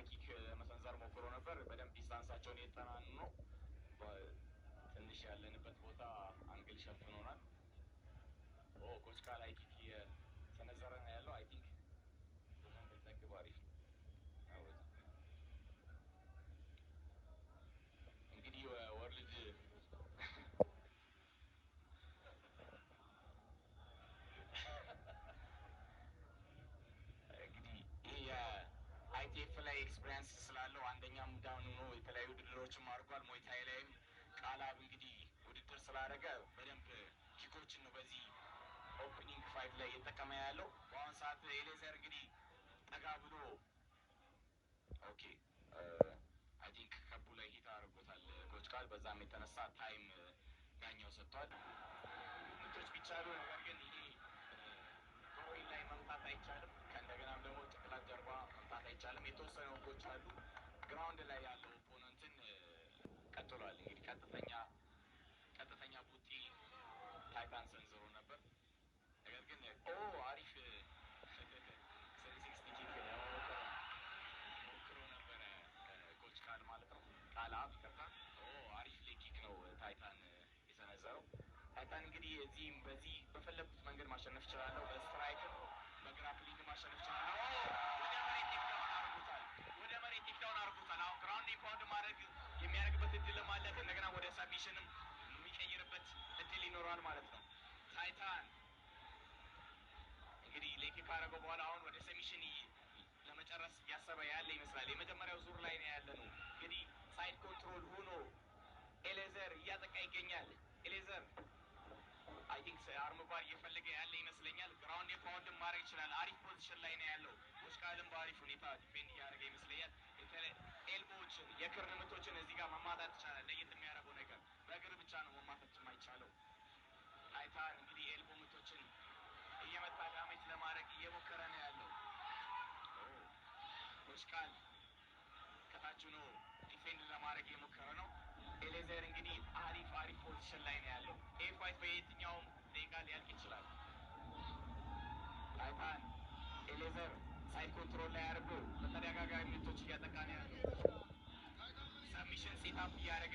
High kick መሰንዘር ሞክሮ ነበር። በደንብ distance ኣቸውን የተጠናኑ ነው። ትንሽ ያለንበት ቦታ angle ሸፍኖናል። ኦ፣ coach ቃል high kick እየሰነዘረ ነው ያለው። I think ብዙም ብንዘግብ አሪፍ ነው። እንግዲህ world እንግዲህ ይህ የ ITF ላይ experience ስላለው አንደኛም down ሆኖ የተለያዩ ውድድሮችም አድርጓል። Muay Thai ላይም ቃላብ እንግዲህ ውድድር ስላደረገ በደንብ kick ኦችን ነው በዚህ opening fight ላይ እየተጠቀመ ያለው። በአሁን ሰዓት ኤሌዘር እንግዲህ ጠጋ ብሎ፣ okay፣ I think ከቡ ላይ hit አድርጎታል coach ቃል። በዛም የተነሳ time ዳኛው ሰጥቷል። ምቶች ቢቻሉ ነገር ግን ይሄ groin ላይ መምታት አይቻልም። ከእንደገናም ደግሞ ጭንቅላት ጀርባ መምታት አይቻልም። የተወሰኑ ህጎች አሉ። Ground ላይ ያለው opponent ን ቀጥሏል። እንግዲህ ቀጥተኛ ቡጢ ታይታን ሰንዝሮ ነበር። ነገር ግን ኦ፣ አሪፍ 360 kick ለመሞከር ሞክሮ ነበረ coach ቃል ማለት ነው። ቃል አብ፣ ይቅርታ። ኦ፣ አሪፍ leg kick ነው ታይታን የሰነዘረው። ታይታን እንግዲህ እዚህም በዚህ በፈለጉት መንገድ ማሸነፍ እችላለሁ፣ በ strike ም በ grappling ማሸነፍ እችላለሁ። ኦ፣ ወደ መሬት takedown አድርጎታል። ወደ መሬት takedown አድርጎታል። አሁን ground pound ማድረግ የሚያደርግበት እድልም አለ። እንደገና ወደ submission ም የሚቀይርበት እድል ይኖረዋል ማለት ነው። ታይታን እንግዲህ leg kick ካደረገው በኋላ አሁን ወደ submission ለመጨረስ እያሰበ ያለ ይመስላል። የመጀመሪያው ዙር ላይ ነው ያለ ነው። እንግዲህ side control ሆኖ ኤሌዘር እያጠቃ ይገኛል። ኤሌዘር I think arm bar እየፈለገ ያለ ይመስለኛል። Ground pound ማድረግ ይችላል። አሪፍ position ላይ ነው ያለው። Coach ቃልም በአሪፍ ሁኔታ defend እያደረገ ይመስለኛል። Elbow ዎችን፣ የክርን ምቶችን እዚህ ጋር መማታት ይቻላል። ለየት የሚያደርገው ነገር በእግር ብቻ ነው መማታት የማይቻለው። ታይታን እንግዲህ elbow ምቶችን እየመታ damage ለማድረግ እየሞከረ ነው ያለው። Coach ቃል ከታች ሆኖ defend ለማድረግ እየሞከረ ነው። ኤሌዘር እንግዲህ አሪፍ አሪፍ position ላይ ነው ያለው። ይህ fight በየትኛውም ደቂቃ ሊያልቅ ይችላል። ታይታን ኤሌዘር side control ላይ አድርጎ በተደጋጋሚ ምቶች እያጠቃ ነው ያለው። Submission setup እያደረገ